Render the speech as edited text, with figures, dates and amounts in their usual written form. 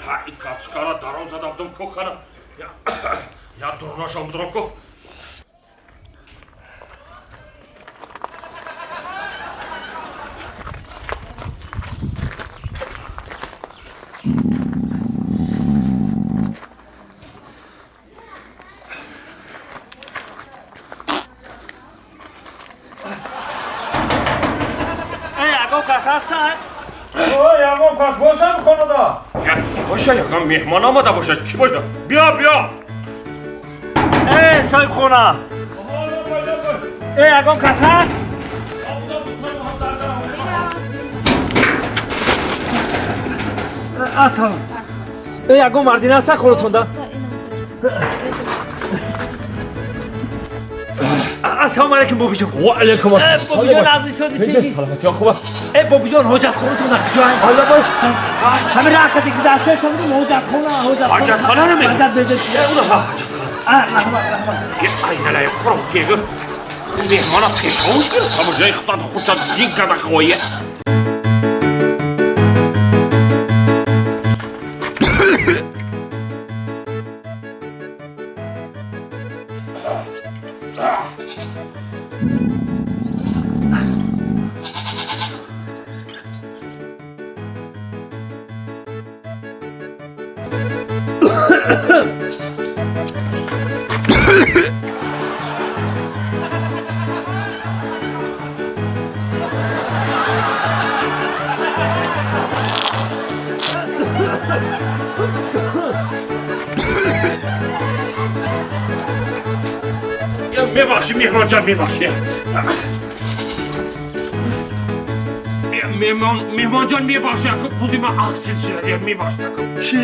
Ҳа, и карточкара дароз задам ку хана. Я дурнашам будам ку. Ягон кас ҳастанд? Ягон кас бошад хонада? Як ки боша, ягон меҳмон омада бошад, ки боша? Биё, биё. Э, соҳибхона. Э, ягон кас ҳаст? Ассалом. Э, ягон мардина ҳастанд хонатонда? Ассалому алайкум, бобиҷон. Ва алайкум ассалом. Бобиҷон, абзи сози тинҷи. Саломатӣ, хуб. Э, бобиҷон, ҳоҷатхонатон дар куҷоа? Алла бой. Ҳамин раҳкати гузаштаистам, ҳоҷатхона, ҳоҷатхона. Ҳоҷатхонаро мегӯ? Мазад безед. Уна, ҳа, ҳоҷатхона. А, раҳмат, раҳмат. Айналай қуром кегу. Меҳмона пешовуш гирифт, ҳамаҷои худат худшад дин карда хоя. Мебахшӣ, меҳмонҷон, мебахшӣ. Меҳмонҷон, мебахшӣ, ака, бузи ман ахсил шуда, мебахшӣ, ака. Чӣ?